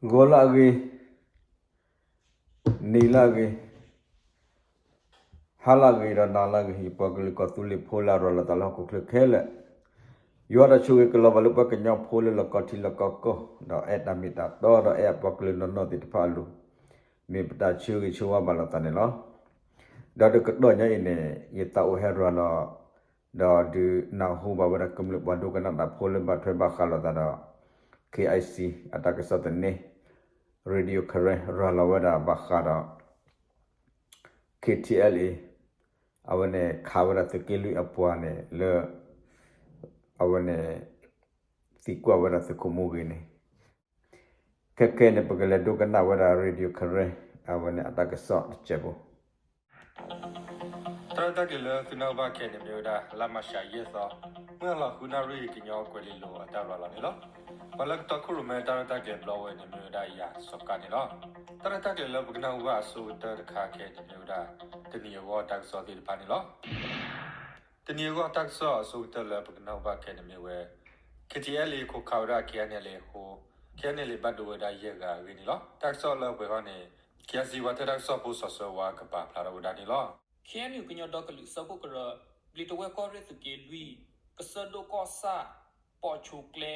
ဂီၤလၢအဂ့ၤ, နံၤလၢအဂ့ၤ, ဟါလၢအဂ့ၤဒီးနၤလၢအဂ့ၤ ယပှၤကလုာ်ကီၢ်သူလ့ၤဖိလၢအရၤလီၤသးလၢဟီၣ်ခိၣ်ချၢခဲလၢာ်, ယွၤတၢ်ဆိၣ်ဂ့ၤကလီၤဘၣ်လၢပှၤကညီဖိလၢလီၢ်ကီၢ်ထံလီၢ်ကီၢ်ကီၢ် ဒီးအဲၣ်တၢ်မ့ၢ်တၢ်တီဒီးအဲၣ်အပှၤကလုာ်နီၢ်နီၢ်သ့ၣ်တဖၣ်အလိၤ, မ့ၢ်ပတၢ်ဆၢဂ့ၤဆၢဝါဘၣ်လိာ်သးန့ၣ်လီၤ. ဒီးတကတီၢ်ညါအံၤန့ၣ် ယသးအိၣ်ဟဲရၤလီၤ ဒီးဒုးနၢ်ဟူဘၣ်ဝဲဒၣ်ကမျၢၢ်ပှၤဒိကနၣ်တၢ်ဖိလၢဘၣ်ထွဲဘၣ်ဃးလိာ်သးဒီး KIC အတၢ်ကစီၣ်သန့ Radio Karen ရၤလီၤဝဲဒၣ်ဘၣ်ဃးဒီး KTLA အဝဲန့ၣ်ခးဝဲဒၣ်သုးက့လွံၢ်အပှၤန့ၣ်လၢ အဝဲန့ၣ် သံကွၢ်ဝဲဒၣ်သုးခိၣ်မူဂ့ၤန့ၣ် ခဲခဲန့ၣ် ပကလဲၤဒိကနၣ်ဝဲဒၣ် Radio Karen အဝဲန့ၣ်အတၢ်ကစီၣ်တစဲးဖိ တၢ်ရဲၣ်တၢ်ကျဲၤလၢသုနၢ်ဟူဘၣ်ခဲအံၤန့ၣ်မ့ၢ်ဝဲဒၣ် လါမးရှးယဲၢ်သီ, မုၢ်ဟါလီၤဃုနၣ်ရံၣ် ကညီကွဲၤလ့လိၤအတၢ်ရၤလီၤန့ၣ်လီၤ. ပှၤလၢကတီခိၣ်ရိၣ်မဲတၢ်ရဲၣ်တၢ်ကျဲၤဘျီဝဲန့ၣ်မ့ၢ်ဝဲဒၣ်ယၤစီၤကါန့ၣ်လီၤ. တၢ်ရဲၣ်တၢ်ကျဲၤလၢပကနၢ်ဟူဘၣ်အဆိကတၢၢ်တခါခဲအံၤန့ၣ်မ့ၢ်ဝဲဒၣ် တနံၤအဂီၢ်တၢ်ကစီၣ်သ့ၣ်တဖၣ်န့ၣ်လီၤ. တနံၤအဂီၢ်တၢ်ကစီၣ်အဆိကတၢၢ်လၢပကနၢ်ဟူဘၣ်ခဲအံၤန့ၣ်မ့ၢ်ဝဲ KTLA ခိးခးဝဲဒၣ် KNLA အဃိ KNLA ဘၣ်ဒိဝဲဒၣ်ယဲၢ်ဂၤအဂ့ၢ်န့ၣ်လီၤ. တၢ်ကစီၣ်လၢအပှဲၤဃီန့ၣ် KIC ပှၤထၢတၢ်ကစီၣ်ဖိစီၤစၢၤဝါကပာ်ဖျါထီၣ်ဝဲဒၣ်န့ၣ်လီၤ. KNU ကညီဒီကလုာ်စၢဖှိၣ်ကရၢ ဘျံးတဝဲၢ်ကီၢ်ရ့ၣ်သုးက့လွံၢ် ကစၢၢ်ဒိၣ်ကီၢ်ဆၣ် ပိာ်ဆိကျဲ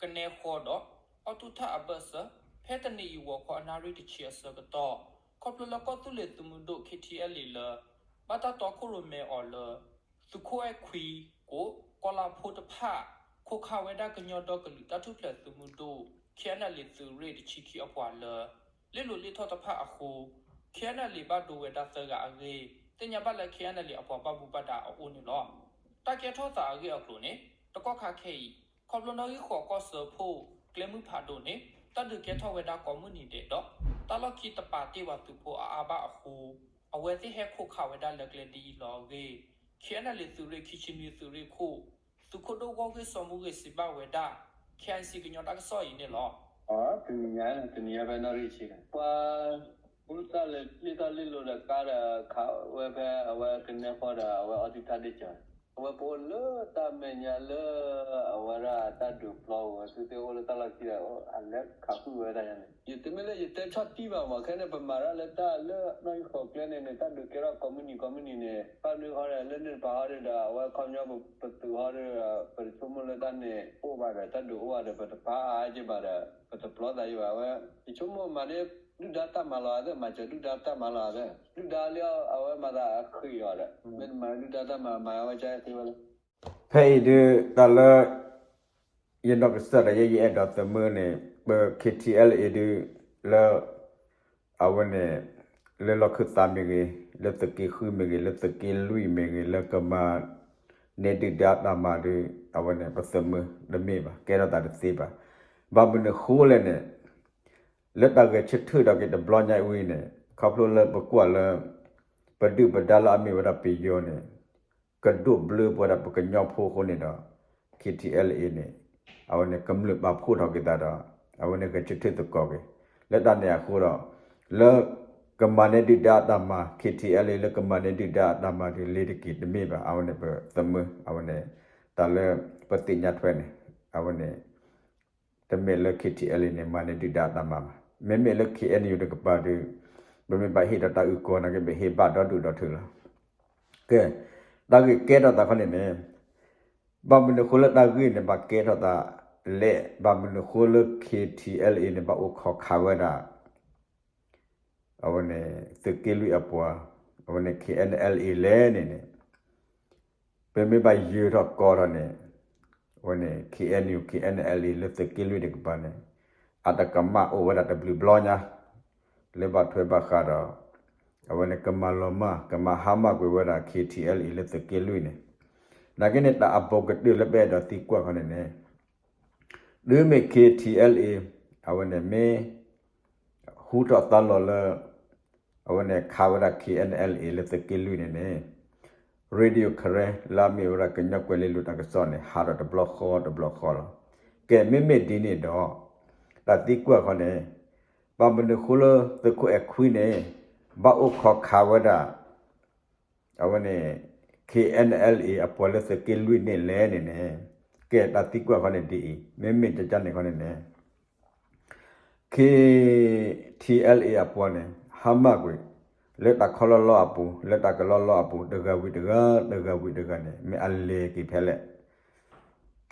ကနဲဃီဒီး အီၣ်တူၢ်ထၣ်အဘၢၣ်စၢၤ ဖဲတနံၤအံၤဂီၤခီအနၣ်ရံၣ်တဆံအဆၢကတီၢ် ခီဖျိလၢကီၢ်သူလ့ၤသုးမုၢ်ဒိၣ် KTLA လၢ ဘၣ်တၢ်တီခိၣ်ရိၣ်မဲအီၤလၢ သုးခိၣ်အဲၣ်ခွံကိး ကီၢ်လါဖိတဖၣ် ခိးခးဝဲဒၣ်ကညီဒီကလုာ်တၢ်ထူၣ်ဖျဲးသုးမုၢ်ဒိၣ် KNLA သုးရ့ၣ်တဆံခံအပှၤလၢ လ့လိာ်လ့ထီၣ်တဖၣ်အဃိ KNLA ဘၣ်ဒိဝဲဒၣ်သၢဂၤအဂ့ၢ် သ့ၣ်ညါဘၣ်လၢ KNLA အပှၤဘၣ်မူဘၣ်ဒါအအိၣ်န့ၣ်လီၤ. တၢ်ကဲထီၣ်သးအဂ့ၢ်အကျိၤန့ၣ် တကီၢ်ခါခဲအံၤ ခီဖျိနီၣ်ဂံၢ်ဃိးကီၢ်စၢဖှိၣ် ကျဲမုၢ်ဖးဒိၣ်န့ၣ် တၢ်ဒုးကဲထီၣ်ဝဲဒၣ်ကိးမုၢ်နံၤဒဲးဒီး တၢ်လီၢ်ခံတပာ်တ့ၢ်ဘၣ်သုးဖိအါအါဘၣ်အဃိ အဝဲသ့ၣ်ဟဲခိးခးဝဲဒၣ်လၢကျဲဒ်အံၤလီၤအဂ့ၢ် KNLA သုးရ့ၣ်ခံဆံနွံသုးရ့ၣ်ခိၣ် သုးခိၣ်ဒိၣ်ဂီၢ်ဂ့ၢ်စီၤမူဂ့ၤစံးဘၣ်ဝဲဒၣ် KIC ကညီတၢ်ကစီၣ်အံၤန့ၣ်လီၤ. တနံၤညါ တနံၤညါဖဲနီၣ်ရံၣ်ဆံ ပှၤ ဘူၣ်သၣ်လၢလ့ၣ်သီၣ်လ့ၣ်လိၤဒီးကါဒီး ခးဝဲဖဲအဝဲကနဲဃီဒီး အဝဲအီၣ်တံၢ်ထၣ်ဒ့ၣ်ကၠီၤ အဝဲပအိၣ်လၢတၢ်မဲာ်ညါလၢ အဝဲဒၣ်တၢ်ဒုးပျီဝဲ သုသ့ၣ်အိၣ်လၢတၢ်လီၢ်ခံဒီး အလဲၤခးဃုာ်ဝဲတၢ်ညါန့ၣ် ယတမ့ၢ်လၢယတဲဆီၣ်တံၢ်ဘၣ်မး ခဲန့ၣ် ပမၤတၢ်လၢတၢ်လၢနီၣ်ဂံၢ်ဃိးကျဲန့ၣ်န့ၣ် တၢ်ဒုးကဲထီၣ်ကိးမုၢ်နံၤကိးမုၢ်နံၤန့ၣ် ဘၣ်မနုၤဃီဒီး လၢန့ၣ်တပၤဃီဒီး အဝဲခီပညီပသုးဃီဒီး ပတဆိကမိၣ်လၢတၢ်န့ၣ်အိၣ်ဘၣ်ဒီး တၢ်ဒုးအိၣ်ဘၣ်ဒီး ပတပာ်အါက့ဘၣ်ဒီး ပတပျီသးယံၤဘၣ် အဝဲ ယဆိကမိၣ်မၤန့ၢ် ဒုၣ်ဒါတၢ်မၤလီၤသ့ၣ် မၤစၢၤဒုၣ်ဒါတၢ်မၤလီၤသ့ၣ် ဒုၣ်ဒါလၢအဝဲမၤသးအဃံးအီၤဒီး မ့ၢ်တမၤဒုၣ်ဒါတၢ်မၤ မၤဝဲကဲသ့ဝဲလၢ ဖဲအံၤဒုး တၢ်လၢ ယနီၢ်ကစၢ်ဒီးယဲယအဲၣ်ဒိးသမၢန့ၣ် ပ KTLA ဒုး လၢ အဝဲန့ၣ် လၢလီၢ်ခၢၣ်သးမ့ၢ်ဂ့ၤ လၢသုးက့ဃုမ့ၢ်ဂ့ၤ လၢသုးက့လွံၢ်မ့ၢ်ဂ့ၤ လၢကမၤန့ၢ်ဒုၣ်ဒါတၢ်မၤဒုး အဝဲန့ၣ် ပသမၢတမ့ၢ်ဘၣ် ကဲထီၣ်သးတသ့ဘၣ်. ဘၣ်မနုၤဃိလဲၣ်န့ၣ် လၢတၢ်ဂဲၤဆၢထၢၣ်ထီၣ်က့ၤတဘျီညါအံၤဝံၤန့ၣ် ခီဖျိလၢပကွၢ်လၢ ပဒုၣ်ပဒါလၢအမ့ၢ်ဝဲဒၣ်ပယီၤန့ၣ် ကဒိးဘျၢပဝဲဒၣ်ပကညီဖိအဃိန့ၣ်ဒီး KTLA န့ၣ် အဝဲန့ၣ်ကမျၢၢ်ပာ်ဖှိၣ်ထီၣ်က့ၤသးဒီး အဝဲန့ၣ်ဂဲၤဆၢထၢၣ်သကိးက့ၤ လၢတၢ်န့ၣ်အဃိဒီး လၢ ကမၤန့ၢ်ဒုၣ်ဒါအတၢ်မၤ KTLA လၢကမၤန့ၢ်ဒုၣ်ဒါအတၢ်မၤဒုးလ့ၤတက့ၤတမ့ၢ်ဘၣ် အဝဲန့ၣ်ပသမၢ အဝဲန့ၣ် တၢ်လၢပသ့ၣ်ညါထွဲန့ၣ် အဝဲန့ၣ် တမ့ၢ်လၢ KTLA န့ၣ် မၤန့ၢ်ဒုၣ်ဒါအတၢ်မၤဘၣ်. မ့မ့ၢ်လၢ KNU တကပၤဒီး ပမ့ၢ်ဘၣ်ဟ့ၣ်ဒီးတၢ်အုၣ်ကီၤနာ်က့ ပဟ့ၣ်ဘၣ်ဒီဒူၣ်ဒီထၢလီၤ. ကဲ တၢ်ဂ့ၢ်ကဲထီၣ်သးခီန့ၣ်န့ၣ် ဘၣ်မနုၤဃိလၢတၢ်ဂ့ၢ်န့ၣ် ဘၣ်ကဲထီၣ်သးလဲၣ် ဘၣ်မနုၤဃိလၢ KTLA န့ၣ် ဘၣ်အိၣ်ခိးခးဝဲဒၣ် အဝဲန့ၣ် သုးက့လွံၢ်အပှၤ အဝဲန့ၣ် KNLA လဲၣ်န့ၣ်န့ၣ် ပမ့ၢ်ဘၣ်ယၢၤထီၣ်ကီထီၣ်န့ၣ် အဝဲန့ၣ် KNU KNLA လၢသုးက့လွံၢ်တကပၤန့ၣ် အတကမၣ်အိၣ်ဝဲဒၣ်တဘျုးဘျီညါ လၢဘၣ်ထွဲဘၣ်ဃးဒီး အဝဲန့ၣ်ကမၤလီၤမၢ် ကမၤဟါမၢ်ကွံာ်ဝဲဒၣ် KTLA လၢသုးက့လွံၢ်န့ၣ် နာ်က့န့ၣ် တၢ်အဘူးကတၢၢ်လၢပအဲၣ်ဒိးသံကွၢ်ခီန့ၣ်န့ၣ် တုၤမ့ၢ် KTLA အဝဲန့ၣ်မ့ၢ် ဟူထီၣ်သါလီၤလၢ အဝဲန့ၣ်ခးဝဲဒၣ် KNLA လၢသုးက့လွံၢ်န့ၣ်န့ၣ် Radio Karen လၢအမ့ၢ်ဝဲဒၣ်ကညီကွဲၤလ့လိၤတၢ်ကစီၣ်န့ၣ် ဟးထီၣ်တဘျီဃီတဘျီဃီလီၤ. ကဲ မ့မ့ၢ်ဒ်န့ၣ်ဒီး တၢ်သံကွၢ်ခီန့ၣ် ဘၣ်မနုၤဃိလၢသုးခိၣ်အဲၣ်ခွံန့ၣ် ဘၣ်အိၣ်ခိးခးဝဲဒၣ် အဝဲန့ၣ် KNLA အပှၤလၢသုးက့လွံၢ်န့ၣ်လဲၣ်န့ၣ်န့ၣ် ကဲတၢ်သံကွၢ်ခီန့ၣ်ဒ်အံၤ မ့မ့ၢ်ကကန့ၣ်ခီန့ၣ်န့ၣ် KNLA K T L A အပှၤန့ၣ် ဟါမၢ်ကွံာ် လၢတၢ်ခီလီလီအပူၤ လၢတၢ်ကလီလီအပူၤ တဂၤဝံၤတဂၤ တဂၤဝံၤတဂၤန့ၣ် မ့ၢ်အလဲၤက့ၤဖဲလဲၣ်.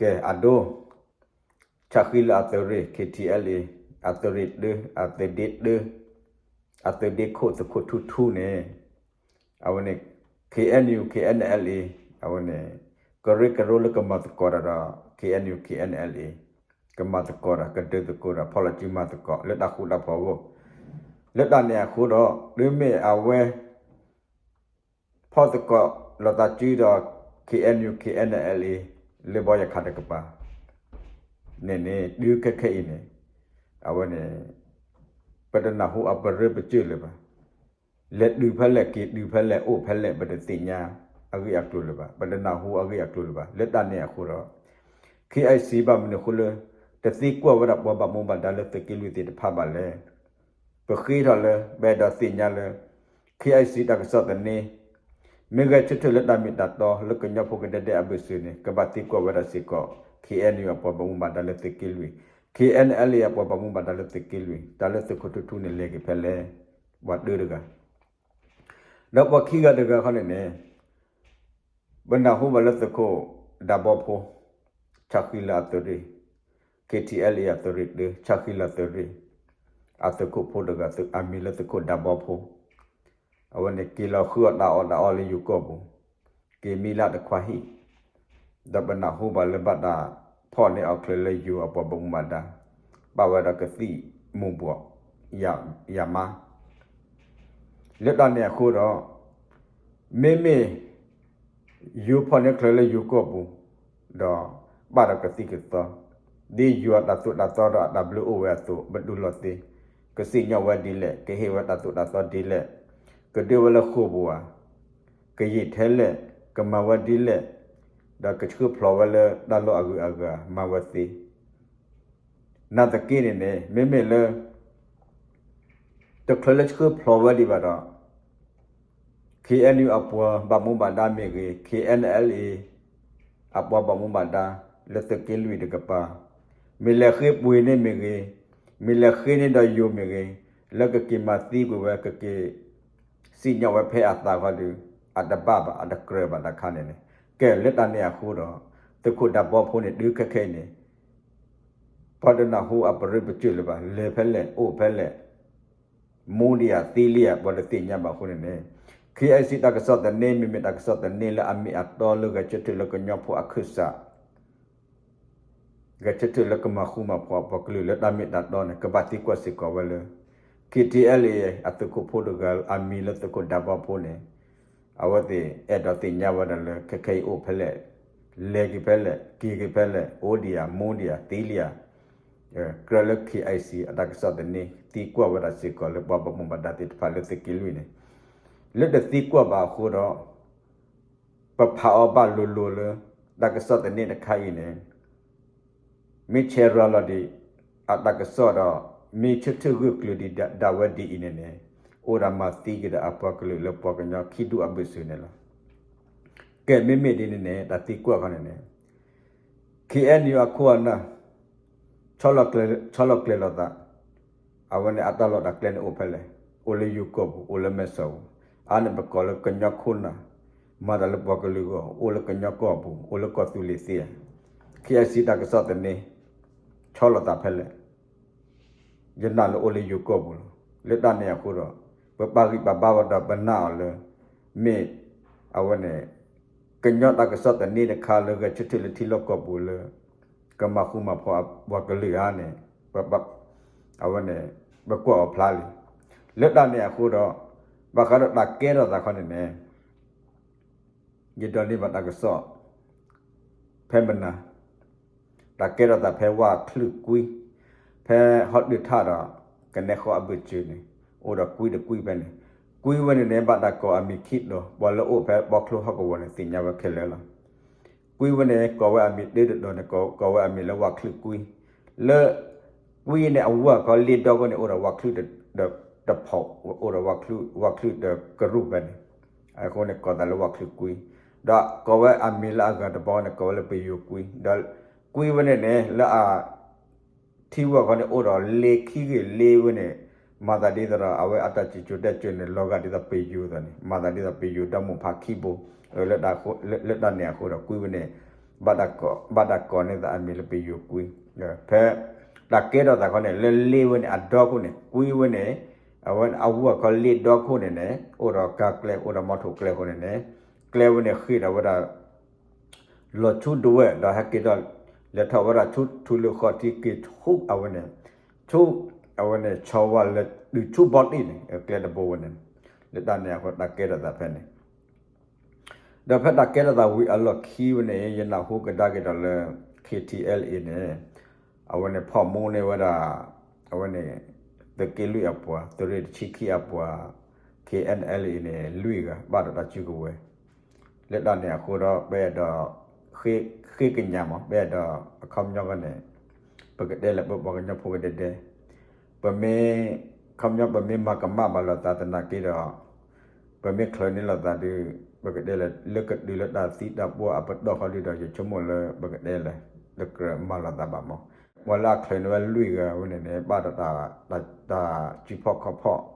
ကဲ အဒိ ဆၣ်ဃံလၤအသုးရ့ၣ် K T L A အသုးရ့ၣ်တၢ အသုးဒ့တၢ အသုးဒ့ခိၣ်သုးခိၣ်ထူထူန့ၣ် အဝဲန့ၣ် K N U K N L A အဝဲန့ၣ် ကရၢကရိလၢကမၤသကိးတၢ်ဒီး K N U K N L A ကမၤသကိးတၢ် ကဒုးသကိးတၢ် ဖီၣ်လီၤစုမၤသကိး လၢတၢ်ဃူတၢ်ဖိးအဂီၢ် လၢတၢ်န့ၣ်အဃိဒီး တုၤမ့ၢ်အဝဲ ဖီၣ်သကိးလိာ်သးစုဒီး K N U K N L A လၢဘီယခးတကပၤ န့ၣ်န့ၣ် တုၤခဲခဲအံၤန့ၣ် အဝဲန့ၣ် ပတနၢ်ဟူအပရၢပစၢၢ်လၢၤဘၣ်. လဲၤတုၤဖဲလဲၣ် က့ၤတုၤဖဲလဲၣ် အိၣ်ဖဲလဲၣ် ပတသ့ၣ်ညါအဂ့ၢ်အကျိၤလၢၤဘၣ်, ပတနၢ်ဟူအဂ့ၢ်အကျိၤလၢၤဘၣ်. လၢတၢ်န့ၣ်အဃိဒီး K I C ဘၣ်မနုၤအဃိလၢ တသံကွၢ်ဝဲဒၣ်ပှၤဘၣ်မူဘၣ်ဒါလၢသုးက့လွံၢ်သ့ၣ်တဖၣ်ဘၣ်လဲၣ်. ပဃ့ထီၣ်လၢ ပအဲၣ်ဒိးသ့ၣ်ညါလၢ K I C တၢ်ကစီၣ်သန့ မ့ၢ်ဂဲၤဆၢထၢၣ်လၢတၢ်မ့ၢ်တၢ်တီလၢကညီဖိကဒဲဒဲအဘၢၣ်စၢၤန့ၣ် ကဘၣ်သံကွၢ်ဝဲဒၣ်စ့ၢ်ကီး K N U အပှၤဘၣ်မူဘၣ်ဒါလၢသုးက့လွံၢ်, K N L A အပှၤဘၣ်မူဘၣ်ဒါလၢသုးက့လွံၢ်, တၢ်လၢသုးခိၣ်ထူထူန့ၣ်လဲၤက့ၤဖဲလဲၣ်, ပှၤတၢတဂၤ ဒီးပှၤခံဂၤတဂၤခီန့ၣ်န့ၣ် ပနၢ်ဟူဘၣ်လၢသုးခိၣ်ဒးဘီဖိ ဆၣ်ဃံလၤအသုးရ့ၣ်, K T L A အသုးရ့ၣ်တၢ ဆၣ်ဃံလၤသုးရ့ၣ် အသုးခိၣ်ဖိတဂၤ အမံၤလၢသုးခိၣ်ဒးဘီဖိ, အဝဲန့ၣ်က့ၤလီၤဃုအီၣ်တၢ်အီၣ်တၢ်အီလၢယိၤကီၢ်ပူၤ, က့ၤမံလၢတခွါဟံၣ်, ဒီးပနၢ်ဟူဘၣ်လၢဘၣ်တၢ်ဖီၣ်န့ၢ်အီၣ်ချၢလၢယိၤအပှၤဘၣ်မူဘၣ်ဒါ, ပာ်ဝဲဒီးကသံၣ်မူၤဘှီး ယၤမါ လၢတၢ်န့ၣ်အဃိဒီး မ့မ့ၢ် ယိၤဖီၣ်န့ၢ်ချၢလၢယိၤကီၢ်ပူၤ, ဒီးဘၣ်ဒီးကသံၣ်ကသီ, ဒ်ယွၤတၢ်သိၣ်တၢ်သီဒီးအတၢ်ဘျုးအိၣ်ဝဲအသိး ပတူၢ်လိာ်သ့, ကစံၣ်ညီၣ်ဝဲဒ်လဲၣ်, ကဟ့ၣ်ဝဲတၢ်သိၣ်တၢ်သီဒ်လဲၣ်, ကဒၢဝဲလၢဃိာ်ပူၤဧါ, ကယံာ်ထဲလဲၣ်, ကမၤဝဲဒ်လဲၣ်, ဒီးကဆှၢဖျိးဝဲလၢတၢ်လီၢ်အဂုၤအဂၤမၤဝဲသ့ နာ်သက့န့ၣ်န့ၣ် မ့မ့ၢ်လၢ တချုးလၢဆှၢဖျိးဝဲဒံးဘၣ်ဒီး K N U အပှၤဘၣ်မူဘၣ်ဒါမ့ၢ်ဂ့ၤ, K N L A အပှၤဘၣ်မူဘၣ်ဒါ လၢသုးက့လွံၢ်တကပၤ, မ့ၢ်လဲၤဃ့ပှ့ၤန့ၢ်မ့ၢ်ဂ့ၤ, မ့ၢ်လဲၤဃ့န့ၢ်ဒီးယိၤမ့ၢ်ဂ့ၤ, လၢကက့ၤမၤသံကွံာ်ဝဲ ကက့ၤ စံၣ်ညီၣ်ဝဲဖဲအသးခီဒီး အတဘၣ်ဘၣ် အတကြၢးဘၣ်တခါန့ၣ်န့ၣ်, ကဲလၢတၢ်န့ၣ်အဃိဒီး သုးခိၣ်ဒးဘီဖိန့ၣ် တုၤခဲခဲအံၤန့ၣ် ပှၤတနၢ်ဟူအပရၢပစၢၢ်လၢၤဘၣ်, လဲၤဖဲလဲၣ် အိၣ်ဖဲလဲၣ်, မူဒံးဧါ သံလံဧါ ပှၤတသ့ၣ်ညါဘၣ်အဃိန့ၣ်န့ၣ်, K I C တၢ်ကစီၣ်သန့ မ့မ့ၢ်တၢ်ကစီၣ်သန့လၢအမ့ၢ်အတီလၢဂဲၤဆၢထၢၣ်လၢကညီဖိအခၢၣ်စး ဂဲၤဆၢထၢၣ်လၢကမၤဃူမၤဖိးအပှၤကလုာ်လၢတၢ်မ့ၢ်တၢ်တီန့ၣ် ကဘၣ်သံကွၢ်စ့ၢ်ကီးဝဲလၢ K T L A အသုးခိၣ်ဖိတဂၤ အမံၤလၢသုးခိၣ်ဒးဘီဖိန့ၣ် အဝဲသ့ၣ်အဲၣ်ဒိးသ့ၣ်ညါဝဲဒၣ်လၢ ခဲခဲအံၤအိၣ်ဖဲလဲၣ်, လဲၤက့ၤဖဲလဲၣ်, က့ၤက့ၤဖဲလဲၣ်, အိၣ်ဒံးဧါ, မူဒံးဧါ, သံလံဧါ, ကြၢးလၢ K I C အတၢ်ကစီၣ်သန့ သံကွၢ်ဝဲဒၣ်စ့ၢ်ကီးလၢပှၤဘၣ်မူဘၣ်ဒါသ့ၣ်တဖၣ်လၢသုးက့လွံၢ်န့ၣ်, လၢတသံကွၢ်ဘၣ်အဃိဒီး ပဖးအီၤဘၣ်လိၤလိၤလၢ တၢ်ကစီၣ်သန့တခါအံၤန့ၣ် မ့ၢ်ဆဲးရၤလီၤဒံး အတၢ်ကစီၣ်ဒီး မ့ၢ်ဆၢထၢၣ်ဂၢၢ်ကျၢၤဒံးဒၣ်ဝဲဒ်အံၤန့ၣ်န့ၣ် အိၣ်ဒၣ်မၤသံက့ၤဒီးအပှၤကလုာ်လၢပှၤကညီခံဒူၣ်အဘၢၣ်စၢၤန့ၣ်လီၤ. ကဲ မ့မ့ၢ်ဒ်န့ၣ်န့ၣ် တၢ်သံကွၢ်ခီန့ၣ်န့ၣ် K N U အခိၣ်အနၢ် ဆီလီၤကျဲၤ ဆီလီၤကျဲၤလိာ်သး, အဝဲန့ၣ်အတၢ်လီၢ်တၢ်ကျဲန့ၣ်အိၣ်ဖဲလဲၣ်, အိၣ်လၢယိၤကီၢ်ပူၤ အိၣ်လၢမဲၢ်ဆီးပူၤ, အါန့ၣ်ပကိးလၢကညီခိၣ်နၢ်, မၤတၢ်လၢပှၤကလုာ်အဂီၢ် အိၣ်လၢကညီကီၢ်ပူၤ အိၣ်လၢကီၢ်သူလ့ၤသ့ဧါ, K I C တၢ်ကစီၣ်သန့ ဆီလီၤသးဖဲလဲၣ်, ယနာ်လၢအိၣ်လၢယိၤကီၢ်ပူၤလီၤ. လၢတၢ်န့ၣ်အဃိဒီး ပပာ်ဂံၢ်ပာ်ဘါဝဲဒီးပနာ်အီၤလၢ မ့ၢ် အဝဲန့ၣ် ကညီတၢ်ကစီၣ်သန့တခါလၢဂဲၤဆၢထၢၣ်လၢထံလီၢ်ကီၢ်ပူၤလၢ ကမၤဃူမၤဖိးအပှၤကလုာ်ဧါန့ၣ် ပ အဝဲန့ၣ် ပကွၢ်အီၤဖျါလံ. လၢတၢ်န့ၣ်အဃိဒီး ဘၣ်ဃးဒီးတၢ်ကဲထီၣ်သးခီန့ၣ်န့ၣ် ယဒိးန့ၢ်ဘၣ်တၢ်ကစီၣ် ဖဲမနၤ တၢ်ကဲထီၣ်သးဖဲဝၣ်ချုၣ်ကွံ, ဖဲဟီၣ်ဒုးထၣ်ဒီး ကနဲဃီအဘၢၣ်စၢၤန့ၣ် အိၣ်ဒီးကွံတကွံဖဲန့ၣ်, ကွံဝဲန့ၣ်န့ၣ် ဘၣ်တၢ်ကိးအမံၤခံတီၤ ပှၤလၢအိၣ်ဖဲဘီချိဟီၣ်ကဝီၤန့ၣ် သ့ၣ်ညါဝဲခဲလၢာ်လီၤ. ကွံဝဲန့ၣ် ကိးဝဲအမံၤတၢတတီၤန့ၣ် ကိးဝဲအမံၤလၢဝၣ်ချုၣ်ကွံ, လၢ ကွံန့ၣ်အဝၢ်ခီလ့ဒီခိၣ်န့ၣ် အိၣ်ဒီးဝၣ်ချုၣ်တဖီး အိၣ်ဒီး ဝၣ်ချုၣ်တကရူၢ်ဖဲန့ၣ်, အဃိန့ၣ်ကိးသးလၢဝၣ်ချုၣ်ကွံ, ဒီးကိးဝဲအမံၤလၢအဂၤတဘီန့ၣ် ကိးဝဲလၢပယိၤကွံ, ဒီးကွံဝဲန့ၣ်န့ၣ် လၢအ ထံဝၣ်ခီန့ၣ် အိၣ်ဒီးလ့ခံဂ့ၤလ့ဝဲန့ၣ်, မၤသးဒ်သိးဒီး အဝဲအတၢ်စံၣ်စိၤတဲစိၤန့ၣ် လီၤဂာ်ဒ်သိးပယိၤသးန့ၣ်, မၤသးဒ်သိးပယိၤဒီမိၢ်ဖးခံဘိ, လၢတၢ်န့ၣ်အဃိဒီးကွံဝဲန့ၣ် ဘၣ်တၢ်ကိးန့ၢ်သးအမံၤလၢပယိၤကွံ, ဖဲတၢ်ကဲထီၣ်သးခီန့ၣ် လၢလ့ဝဲန့ၣ် အဒီခိၣ်န့ၣ် ကွံဝဲန့ၣ်, အဝဲအဝူၣ်အခီလ့ဒီခိၣ်န့ၣ်န့ၣ် အိၣ်ဒီးကါကျဲ အိၣ်ဒီးမီထိၣ်ကျဲအဃိန့ၣ်န့ၣ်, ကျဲဝဲန့ၣ်ဃ့ၢ်ဒီးဝဲဒၣ် လီၤဆူဒဝဲၣ် ဒီးဟဲက့ၤထီၣ် လဲၤထီၣ်ဝဲဒၣ်ဆူထူလၢဃီထံက့ၤဆူအဝဲန့ၣ်, ဆူအဝဲန့ၣ် ဆီဝါလၢတုၤဆူဘီတံၢ်န့ၣ် ကျဲတဘိဝဲန့ၣ်, လၢတၢ်န့ၣ်အဃိတၢ်ကဲထီၣ်သးဖဲန့ၣ် ဒီးဖဲတၢ်ကဲထီၣ်သးဝံၤအလီၢ်ခံဝဲန့ၣ် ယနၢ်ဟူကဒါက့ၤဒီးလၢ K T L A န့ၣ် အဝဲန့ၣ်ဖီၣ်မူန့ၢ်ဝဲဒၣ် အဝဲန့ၣ် သုးက့လွံၢ်အပှၤ သုးရ့ၣ်တဆံခံအပှၤ K N L A န့ၣ် လွံၢ်ဂၤ ဘၣ်ဒီးတၢ်စုကဝဲၤ လၢတၢ်န့ၣ်အဃိဒီး ပအဲၣ်ဒိး ဃ့ကညးမး ပအဲၣ်ဒိးအခီပညီခီန့ၣ် ပကတဲလၢပပှၤကညီဖိကဒဲဒဲ ပမ့ၢ် ခီပညီပမ့ၢ်မၤကမၣ်ဘၣ်လိာ်သးသနာ်က့ဒီး ပမ့ၢ်ချၢးန့ၢ်လိာ်သးဒီး ပကတဲလၢ လၢကတုၤလၢတၢ်သံတၢ်ပှၢ်အပတီၢ်ခီဒုဒီး ယဆိကမိၣ်လၢပကတဲလၢ တကြၢးမၤလိာ်သးဘၣ်မး ပှၤလၢအချၢးန့ၢ်ဝဲလွံၢ်ဂၤဝဲန့ၣ်န့ၣ် ဘၣ်ဒီးတၢ်စုဖီၣ်ခီၣ်ဖီၣ်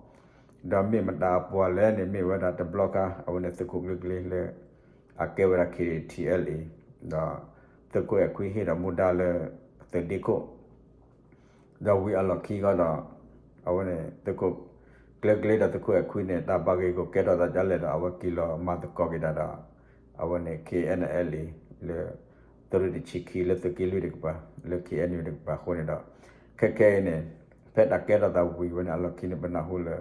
ဒီးမ့ၢ်မတၤအပှၤလဲၣ်န့ၣ် မ့ၢ်ဝဲဒၣ်တဘျီခါ အဝဲန့ၣ်သုးခိၣ်ကျ့ကျ့လၢ အကဲဝဲဒၣ် K T L A ဒီး သုးခိၣ်အဲၣ်ခွံဟ့ၣ်ဒီးမူဒါလၢ သုးဒ့ခိၣ် ဒီးဝံၤအလီၢ်ခံဃီဒီး အဝဲန့ၣ် သုးခိၣ်ကျ့ကျ့ဒီးသုးခိၣ်အဲၣ်ခွံန့ၣ် တၢ်ဘၣ်ဂ့ၢ်ဂီၢ်ကဲထီၣ်သးဒ်လဲၣ်ဒီး အဝဲက့ၤလီၤမၤသကိးက့ၤတၢ်ဒီး အဝဲန့ၣ် K N L A လၢ သုးရ့ၣ်တဆံခံလၢသုးက့လွံၢ်တကပၤ လၢ K N U တကပၤအဃိန့ၣ်ဒီး ခဲခဲအံၤန့ၣ် ဖဲတၢ်ကဲထီၣ်သးဝံၤဝဲန့ၣ် အလီၢ်ခံန့ၣ် ပနၢ်ဟူလၢ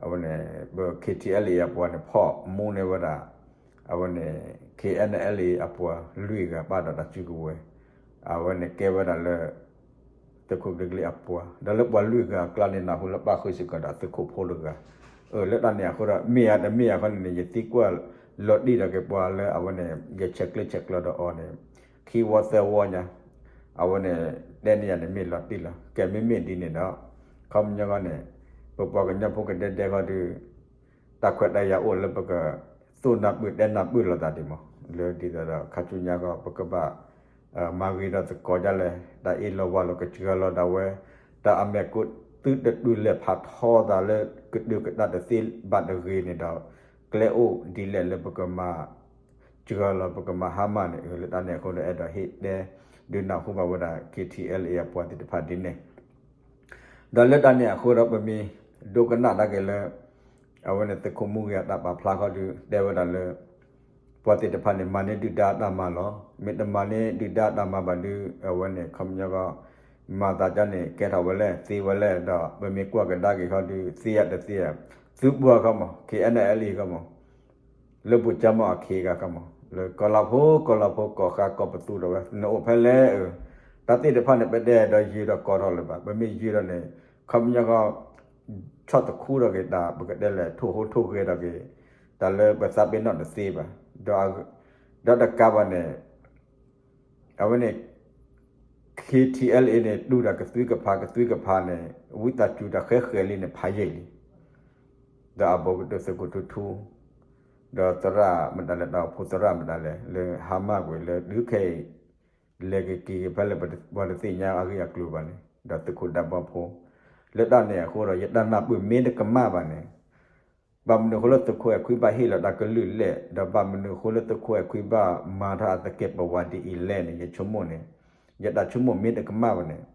အဝဲန့ၣ် ပ K T L A အပှၤန့ၣ် ဖီၣ်မူန့ၢ်ဝဲဒၣ် အဝဲန့ၣ် K N L A အပှၤလွံၢ်ဂၤ ဘၣ်ဒီးတၢ်စုကဝဲၤ အဝဲန့ၣ်ကဲဝဲဒၣ်လၢ သုးခိၣ်ကျ့ကျ့အပှၤ ဒီးလၢပှၤလွံၢ်ဂၤအကျါန့ၣ် နၢ်ဟူလၢပၣ်ဃုာ်စ့ၢ်ကီးဒီးသုးခိၣ်ဖိတဂၤ လၢတၢ်န့ၣ်အဃိဒီး မ့ၢ်ဧါတမ့ၢ်ဧါခီန့ၣ်န့ၣ် ယသံကွၢ်လီၤတံၢ်ဒီးက့ၤပှၤလၢအဝဲန့ၣ် ယဆဲးကျၢဆဲးကျိးဒီးအီၤန့ၣ် ခံဝီသၢဝီညါ အဝဲန့ၣ် တဲန့ၢ်ယၤန့ၣ်မ့ၢ်လီၤတံၢ်လီၤ ကဲမ့မ့ၢ်ဒ်န့ၣ်ဒီး ခီပညီခီန့ၣ် ပပှၤကညီဖိကဒဲဒဲခီဒီး တၢ်ခွဲးတၢ်ယာ်အိၣ်လၢပက သိၣ်နၢ်ပၢၢ်တဲနၢ်ပၢၢ်လိာ်သးဒံးမး လၢဒ်သိးဒီးခါဆူညါခီ ပကဘၣ် မၤဂ့ၤဒီးသကိးဒ်လဲၣ် တၢ်အ့ၣ်လိာ်ဝါလိာ်ကစှၤလီၤဒၣ်ဝဲ တၢ်အမဲာ်ကူးသုတတုၤလဲၤဖးထီသးလၢကတုၤကတၢၢ်တသ့ဘၣ်တဂ့ၤန့ၣ်ဒီး ကျဲအိၣ်ဒ်လဲၣ်လၢပကမၤ စှၤလီၤ ပကမၤဟါမၢ်န့ၣ် လၢတၢ်န့ၣ်အဃိဒီးအဲၣ်ဒိးဟ့ၣ်တဲ ဒုးနၢ်ဟူဘၣ်ဝဲဒၣ် K T L A အပှၤသ့ၣ်တဖၣ်ဒ်န့ၣ် ဒီးလၢတၢ်န့ၣ်အဃိဒီးပမ့ၢ်ဒိကနၣ်တၢ်က့ၤလၢ အဝဲန့ၣ်သုးခိၣ်မူဂ့ၤအတၢ်ပာ်ဖျါခီဒီး တဲဝဲဒၣ်လၢ ပှၤသ့ၣ်တဖၣ်န့ၣ် မၤန့ၢ်ဒုၣ်ဒါအတၢ်မၤလီၤ. မ့ၢ်တမၤန့ၢ်ဒုၣ်ဒါအတၢ်မၤဘၣ်ဒီး အဝဲန့ၣ်ခီပညီကီ မၤသးဒ်န့ၣ် ကဲထီၣ်ဝဲလဲၣ် သ့ဝဲလဲၣ် ဒီးပမ့ၢ်ကွၢ်ကဒါက့ၤခီဒီး သ့ယၤတသ့ယၤ သုပှၤခီမး K N L A ခီမး လၢပူၤကၠၢမီၢ်အခ့အဂၤခီမး လၢကီၢ်လီၤဖိ ကီၢ်လီၤဖိ ကီၢ်ဃါကီၢ်ပသူဒီးဝဲ နအိၣ်ဖဲလဲၣ်ဧၢ, တၢ်သ့ၣ်တဖၣ်န့ၣ် ပတဲဒီးယုာ်ဒီးကိးထီၣ်လၢၤဘၣ်, ပမ့ၢ်ယုာ်ဒီးန့ၣ် ခီပညီဃီ ဆီၣ်သခူဒီးက့ၤတၢ် ပကတဲလဲၣ် ထိၣ်ဟူးထိၣ်ဂဲၤဒီးက့ၤ တၢ်လၢပသးပ့ၤနီၣ်တသ့ဘၣ်, ဒီးတကးဘၣ်န့ၣ် အဝဲန့ၣ် K T L A န့ၣ် တူၢ်တၢ်ကသွံကဖး ကသွံကဖးန့ၣ် ဝံသးစူၤတၢ်ဃဲဃဲၤလံန့ၣ် ဖးယံာ်လံ, ဒီးအဘီကတၢၢ်သုးခိၣ်ထူထူ ဒီးသရၣ်မတၤလဲၣ် တၢ်အိၣ်ဖှိၣ်သရၣ်မတၤလဲၣ် လၢဟါမၢ်ကွံာ်လၢ တုၤခဲအံၤ လဲၤက့ၤက့ၤက့ၤဖဲလၢပှၤတသ့ၣ်ညါအဂ့ၢ်အကျိၤဘၣ်န့ၣ် ဒီးသုးခိၣ်ဒးဘီဖိ, လၢတၢ်န့ၣ်အဃိဒီး ယတၢ်နၢ်ပၢၢ်မ့ၢ်တကမၣ်ဘၣ်န့ၣ် ဘၣ်မနုၤအဃိလၢသုးခိၣ်အဲၣ်ခွံဘၣ်ဟ့ၣ်လီၤတၢ်ကလုၢ်လဲၣ်, ဒီးဘၣ်မနုၤအဃိလၢသုးခိၣ်အဲၣ်ခွံဘၣ်မၤထီၣ်အသကဲးပဝးဒ်အံၤလဲၣ်န့ၣ် ယဆိကမိၣ်န့ၣ်, ယတၢ်ဆိကမိၣ်မ့ၢ်တကမၣ်ဘၣ်န့ၣ်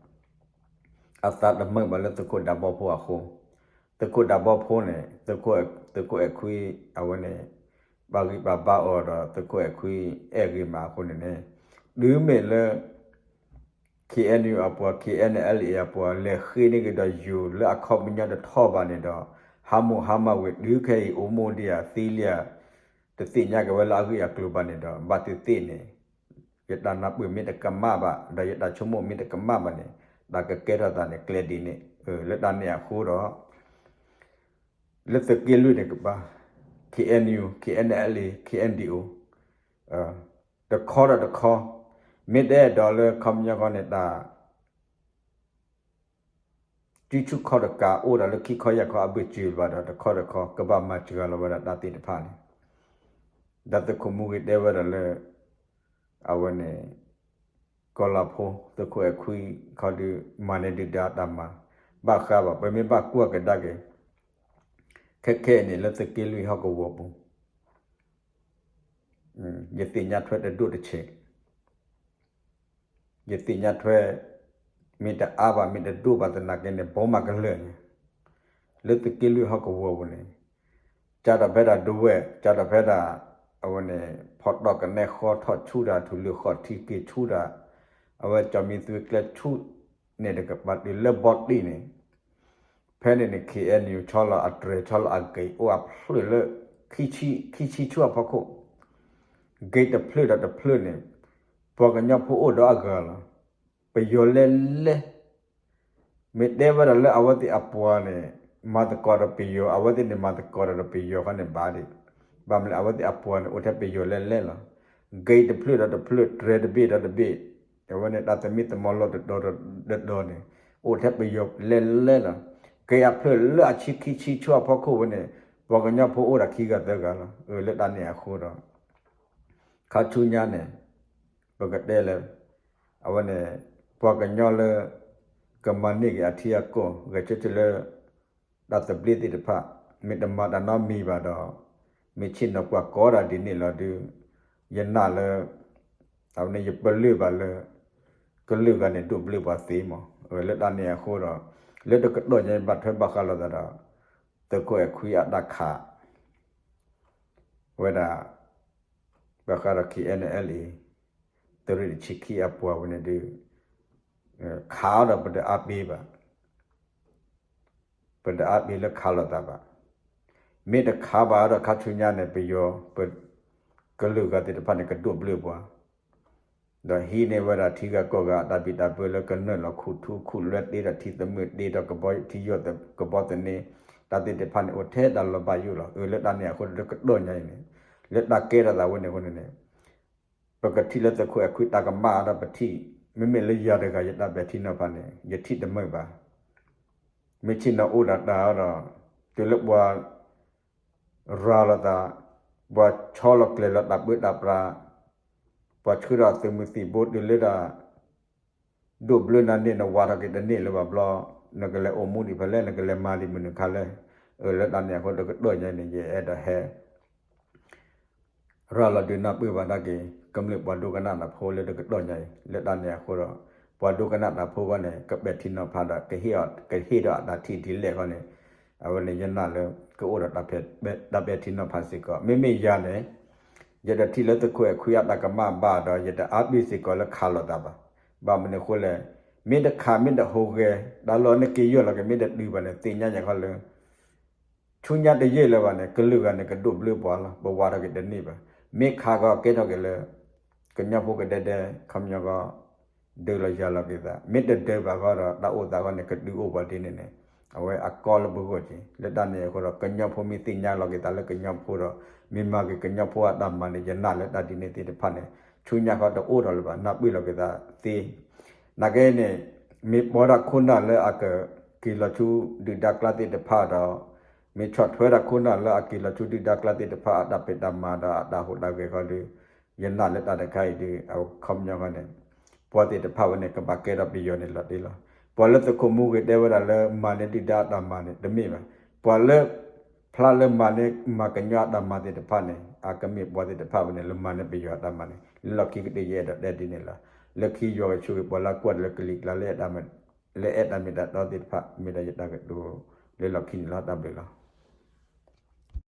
အသးတမုာ်ဘၣ်လၢသုးခိၣ်ဒးဘီဖိအဃိ, သုးခိၣ်ဒးဘီဖိန့ၣ် သုးခိၣ်အဲၣ်ခွံ အဝဲန့ၣ် ပာ်ဂံၢ်ပာ်ဘါအီၤဒီး သုးခိၣ်အဲၣ်ခွံအဲၣ်ဂ့ၤမးအဃိန့ၣ်န့ၣ်, တုၤမ့ၢ်လၢ K N U အပှၤ K N L A အပှၤ လဲၤဃ့န့ၢ်က့ၤဒီးယိၤလၢအခီပညီတထီၣ်ဘၣ်န့ၣ်ဒီး ဟါမိၢ်ဟါမၢ်ဝံၤ တုၤခဲအံၤ အိၣ်မူဒံးဧါ သံလံဧါ တသ့ၣ်ညါက့ၤဝဲလၢအဂ့ၢ်အကျိၤဘၣ်န့ၣ်ဒီး ဘၣ်သ့ၣ်သ့ၣ်န့ၣ် ယတၢ်နၢ်ပၢၢ်မ့ၢ်တကမၣ်ဘၣ် ဒီးယတၢ်ဆိကမိၣ်မ့ၢ်တကမၣ်ဘၣ်န့ၣ် တၢ်ကကဲထီၣ်သးန့ၣ်ကျဲဒ်န့ၣ်, လၢတၢ်န့ၣ်အဃိဒီး လၢသုးက့လွံၢ်န့ၣ်ကပၤ K N U, K N L A, K N D O တခီဒီးတခီ, မ့ၢ်တအဲၣ်ဒိးလၢခီပညီဃီန့ၣ် တၢ် စုဆူၣ်ခီၣ်တကးအိၣ်ဒီးလၢခံခီယဲၢ်ခီအဘၢၣ်စၢၤဘၣ်ဒီး တခီတခီ ကဘၣ်မၤစှၤလီၤဝဲဒၣ်တၢ်သ့ၣ်တဖၣ်န့ၣ်, ဒီးသုးခိၣ်မူဂ့ၤတဲဝဲဒၣ်လၢ အဝဲန့ၣ် ကီၤလၤဖိ သုးခိၣ်အဲၣ်ခွံခီဒုး မၤန့ၢ်ဒုၣ်ဒါတၢ်မၤ ဘၣ်ဃးဘၣ် ပမ့ၢ်ဘၣ်ကွၢ်ကဒါက့ၤ ခဲခဲအံၤန့ၣ် လၢသုးက့လွံၢ်ဟီၣ်ကဝီၤပူၤ ယသ့ၣ်ညါထွဲတဒိၣ်တဆဲး ယသ့ၣ်ညါထွဲ မ့ၢ်တအါဘၣ် မ့ၢ်တဒိၣ်ဘၣ်သနာ်က့န့ၣ် ဘီမၤကလၢာ်န့ၣ် လၢသုးက့လွံၢ်ဟီၣ်ကဝီၤပူၤန့ၣ် ကၢ်ဒီးဖဲဒၣ်ဒဝဲၢ် ကၢ်ဒီးဖဲဒၣ် အဝဲန့ၣ် ဖီတီၢ်ကနဲဃီထီၣ်ဆူတၢ် ထူၣ်လုၢ်ဃီထံက့ၤဆူတၢ် အဝဲကၠီမံသွံကျဲဆူ န့ၣ်တကပၤတုၤလၢဘီတံၢ်န့ၣ် ဖဲန့ၣ်န့ၣ် ခ့ၣ်အဲၣ်ယူၣ် ဆီလီၤအတြဲၤ ဆီလီၤအက့ၤ အိၣ်အဖျၢၣ်လၢ ခံဆံဆူအဖီခိၣ် ဂ့ၤတဖျၢၣ်ဒီးတဖျၢၣ်န့ၣ် ပှၤကညီဖိအိၣ်ဒီးအဂၤလီၤ. ပယီၤလဲၤလဲၤ မ့ၢ်တဲဝဲဒၣ်လၢအဝဲသ့ၣ်အပှၤန့ၣ် မၤသကိးဒီးပယီၤ အဝဲသ့ၣ်န့ၣ်မၤသကိးဒီးပယီၤဃီန့ၣ်ဘၣ်ဒံး ဘၣ်မနုၤလဲၣ် အဝဲသ့ၣ်အပှၤန့ၣ် အိၣ်ထဲပယီၤလဲၤလဲၤလီၤ. ဂ့ၤတဖျၢၣ်ဒီးတဖျၢၣ် တြဲၤတဘ့ၣ်ဒီးတဘ့ၣ် အဝဲန့ၣ် တၢ်သမံသမိးလီၢ်တတီၤတတီၤန့ၣ် အိၣ်ထဲပယီၤလဲၤလဲၤလီၤ. ဂ့ၤအဖျၢၣ်လၢအဆံခံဆံဆူအဖီခိၣ်ဝဲန့ၣ် ပှၤကညီဖိအိၣ်ဒီးခံဂၤသၢဂၤလီၤ. အၢ လၢတၢ်န့ၣ်အဃိဒီး ခါဆူညါန့ၣ် ပကတဲလၢ အဝဲန့ၣ် ပှၤကညီလၢ ကမၤန့ၢ်က့ၤအထံအကီၢ် ဂဲၤဆၢထၢၣ်လၢ တၢ်သဘျ့သ့ၣ်တဖၣ် မ့ၢ်တမၤတၢ်နီတမံၤဘၣ်ဒီး မ့ၢ်ဆ့ၣ်နီၤကွၢ်ကီးတၢ်ဒ်န့ၣ်လီၤဒုး ယနာ်လၢ အဝဲန့ၣ်ယပလၢၢ်ဘၣ်လၢ ကလုာ်ဂၤန့ၣ် ဒိးဘျၢပှၤသ့မး လၢတၢ်န့ၣ်အဃိဒီး လၢတကတီၢ်ညါဘၣ်ထွဲဘၣ်ဃးလိာ်သးဒီး သုးခိၣ်အဲၣ်ခွံအတၢ်ခး ဝဲဒၣ် ဘၣ်ဃးဒီး KNLA သုးရ့ၣ်တဆံခံအပှၤဝဲန့ၣ်ဒုး ခးအီၤဒီးပတအါပ့ၤဘၣ် ပတအါပ့ၤလၢခးလိာ်သးဘၣ်. မ့ၢ်တခးဘၣ်ဒီးခါဆူညါန့ၣ် ပယီၤ ပကလုာ်ဂၤသ့ၣ်တဖၣ်န့ၣ် ကဒိးဘျၢပှၤ ဒီးဟံးန့ၢ်ဝဲဒၣ်ထံဂၤကီၢ်ဂၤအတၢ်ဘံၣ်တၢ်ဘၢလၢကနုာ်လီၤခူၣ်ထူခူၣ်လွဲတ့ဒီးထံသမုၢ်တ့ဒီးကဘီထံယီၢ်ကဘီသန့ တၢ်သ့ၣ်တဖၣ်န့ၣ် အိၣ်ထဲတၢ်လီၤဘၣ်ယိၣ်လီၤ. အၢ လၢတၢ်န့ၣ်အဃိဒီးတကတီၢ်ညါအံၤန့ၣ် လၢတၢ်ကဲထီၣ်သးဝဲန့ၣ်အဃိန့ၣ်န့ၣ် ပကထံၣ်လၢသုးခိၣ်အဲၣ်ခွံတၢ်ကမၣ်ဒီးပထံၣ် မ့မ့ၢ်လၢယၤတဂၤယတၢ်ပဲာ်ထံနီၤဖးန့ၣ် ယထံၣ်တမုာ်ဘၣ်. မ့ၢ်ဆ့ၣ်နီၤအိၣ်ဒီးတၢ်ဒီး တုၤလၢပှၤ ရၤလီၤသး ပှၤဆီလီၤကျဲၤလီၤတၢ်ပၢတၢ်ပြး ပှၤဆှၢထီၣ်သုးမုၢ်သံၣ်ဘိတုၤလၢတၢ် ဒိးဘျၢနၤန့ၣ် နဝၤထီၣ်က့ၤတန့ၢ်လၢၤဘၣ်ဘျီ နကလဲၤအိၣ်မူဒံးဖဲလဲၣ် နကလဲၤမၤဒံးမနုၤခါလဲၣ်. အၢ လၢတၢ်န့ၣ်အဃိတကတီၢ်ညါန့ၣ် ယအဲၣ်ဒိးဟဲ ရၤလီၤဒုးနၢ်ပၢၢ်ဘၣ်ဒၣ်က့ၤ ကမျၢၢ်ပှၤဒိကနၣ်တၢ်ဖိလၢတကတီၢ်ညါအံၤ လၢတၢ်န့ၣ်အဃိဒီး ပှၤဒိကနၣ်တၢ်ဖိဂီၢ်န့ၣ် ကပဲာ်ထံနီၤဖးဒီး ကဟ့ၣ်ဒီးအတၢ်ထံၣ်ဒ်လဲၣ်ဃီန့ၣ် အဝဲန့ၣ်ယနာ်လၢ ကအိၣ်ဒီးတၢ်ပဲာ်ထံနီၤဖးစ့ၢ်ကီး မ့မ့ၢ်ယၤန့ၣ် ယတထံၣ်လၢသုးခိၣ်အဲၣ်ခွံအတၢ်ကမၣ်ဘၣ်ဒီး ယတအါပ့ၤစ့ၢ်ကီးလၢခးလိာ်သးဘၣ်. ဘၣ်မနုၤအဃိလဲၣ် မ့ၢ်တခးမ့ၢ်တဟူးဂဲၤ တၢ်လီၢ်န့ၣ်က့ၤယီၢ်လီၤက့ၤ မ့ၢ်တတုၤဘၣ်န့ၣ် သ့ၣ်ညါယၤခီလၢ ဆူညါတယံာ်လၢၤဘၣ်န့ၣ် ကလုာ်ဂၤန့ၣ် ကဒိးဘျၢပှၤလီၤ. ပဝၤထီၣ်က့ၤတန့ၢ်ဘၣ်. မ့ၢ်ခးကီးကဲထီၣ်က့ၤလၢ ကညီဖိကဒဲဒဲ ခီပညီကီး ဒုးလီၤယၤလီၤက့ၤသး မ့ၢ်တဒုးဘၣ်ဃီဒီး တၢ်အိၣ်သးဃီန့ၣ် ကဒုးအိၣ်ပှၤဒ်န့ၣ်န့ၣ် အဝဲအကီလၢပဂီၢ်က့ၤ လၢတၢ်န့ၣ်အဃိဒီး ကညီဖိမ့ၢ်သ့ၣ်ညါလီၤက့ၤသးလၢကညီဖိဒီး မ့ၢ်မၤက့ၤကညီဖိအတၢ်မၤန့ၣ် ယနာ်လၢတၢ်ဒ်န့ၣ်သ့ၣ်တဖၣ်န့ၣ် ဆူညါဃီတအိၣ်ထီၣ်လၢၤဘၣ် နၢ်ပၢၢ်လီၤက့ၤသးသ့ နာ်က့န့ၣ် မ့ၢ်ပီဒၣ်ခိၣ်နၢ်လၢအကက့ၤလီၤဆူဒုၣ်ဒါကျါသ့ၣ်တဖၣ်ဒီး မ့ၢ်ဆီၣ်ထွဲဒၣ်ခိၣ်နၢ်လၢအက့ၤလီၤဆူဒုၣ်ဒါကျါသ့ၣ်တဖၣ် အတၢ်ဖံးတၢ်မၤဒီးအတၢ်ဟူးတၢ်ဂဲၤဃီဒီး ယနာ်လၢတၢ်တခါအံၤဒီး အခီပညီဃီန့ၣ် ပှၤသ့ၣ်တဖၣ်ဝဲန့ၣ် ကဘၣ်ကဲထီၣ်ပယီၤန့ၣ်လီၤတံၢ်လီၤ. ပှၤလၢသုးခိၣ်မူဂ့ၤတဲဝဲဒၣ်လၢ မၤန့ၢ်ဒုၣ်ဒါအတၢ်မၤန့ၣ် တမ့ၢ်ဘၣ်. ပှၤလၢ ဖျါလၢမၤန့ၢ်မၤကညီအတၢ်မၤသ့ၣ်တဖၣ်န့ၣ် အကမ့ၢ်ပှၤသ့ၣ်တဖၣ်ဝဲန့ၣ် လၢမၤန့ၢ်ပယီၤအတၢ်မၤန့ၣ် လၢလီၢ်ခံကတၢၢ်ယအဲၣ်ဒိးတဲဒ်န့ၣ်လီၤ. လၢခံယွၤကဆိၣ်ဂ့ၤပှၤလၢကွၢ်တၢ်လၢကလံၤကျါ လၢအဲၣ်တၢ်မ့ၢ်တၢ်တီသ့ၣ်တဖၣ် မ့ၢ်ဒၣ်ယတၢ်ကတိၤလၢလီၢ်ခံန့ၣ်လီၤ. တၢ်ဘျုးလီၤ.